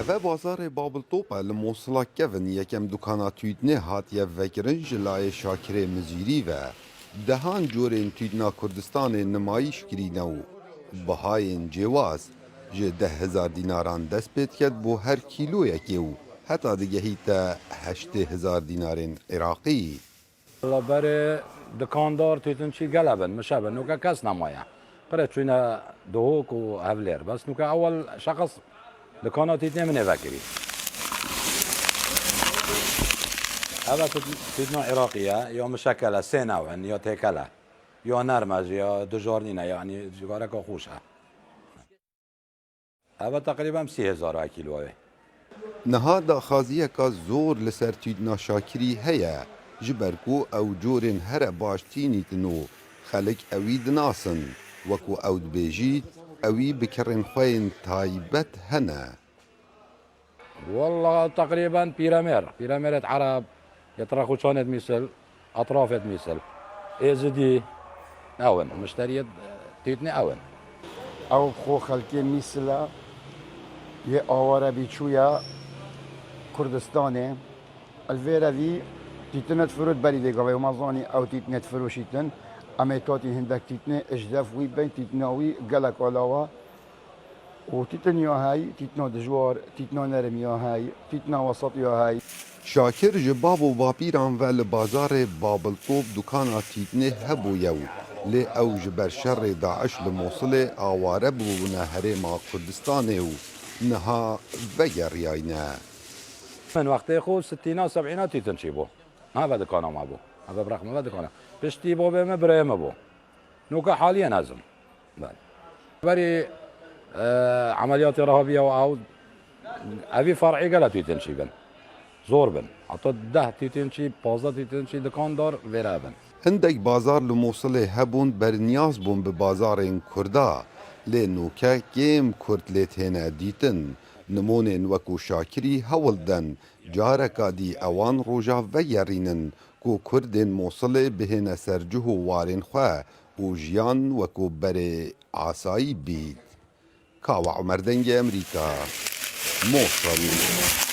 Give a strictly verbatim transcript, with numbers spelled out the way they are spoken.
Eve bazarê Babiltop e li Mosila kevin yekem dukana tûtnê hatiye vekirin ji layê Şakirê Mizîrî ve. Dehan corên tûtna Kurdistanê nimayîş kirîne û bihayên cêwaz ji deh hezar dînaran dest pê diket bo her kîloyekê û heta digehîte heştê hezar dînarên Iraqî. Wela berê dikandar tûtinçî gele bin, mişe bin, nûke kes nemaye. Pire çûne Duhok û Hevlêr. Bes nûke ewel şexs dikana tûtinê min ê vekirî. Eve tût-, tûtina Iraqî ye, ya mişekele, sênew in, ya têkele, ya nerm e jî, ya dujar nîne, yanî cîgareka xweş e. Eve teqrîben sî hezar e kîloyê. Niha daxwaziyeka zor li ser tûtna Şakirî heye, ji ber ku ew corên here baş tînîtin û xelk ewî dinasin, wekû ew dibêjît, ewî bi kirên xwe yên taybet hene. Walla teqrîben pîremêr, pîremêrêt Ereb, yê Tirexûçanêt Mîsil, etrafêt Mîsil, Êzidî, ew in, mişteriyêt tîtnê ew in. Ew xwe xelkê Mîsil e, yê aware bî çûye Kurdistanê. Li vê re vî tîtine difiroşt berî vê gavê, hema zanî ew tîtnê difiroşîtin. Em ê tatî hindek tîtnê ji def wî bên, tîtna wî gelek alawa. Û tîtin ya hey, tîtna dijwar, tîtna nerm ya hey, tîtna wesat ya hey. Şakir ji bav û bapîran ve li bazarê Babiltop dukana tîtnê hebûye û lê ew ji ber şerê DAIŞ li Mosilê aware bûbûne herêma Kurdistanê û niha vegeriyayne. Min wextê xwe sitîna seb'îna tîtin çîbû. Heve dikana me bû. Heve bi rexma ve dikana. Piştî babê me birayê me bû. Nûke haliyen ez im. Belê. Berî, e, emeliyatê rehabiya û ew, evî fer'î gele tûtinçî bin. Zor bin. Heta deh tûtinçî, pazdeh tûtinçî dikandar vêre bin. Hindek bazar li Mosilê hebûn, berniyaz bûn bi bazarên Kurda. Lê nûke kêm Kurd lê têne dîtin. Nimonên wekû Şakirî hewl den, careka dî ewan roja vegerînin ku Kurdên Mosilê bihêne ser cih û warên xwe û jiyan wekû berê asayî bît. Kawa Umer, Dengê Emerîka, Mosil.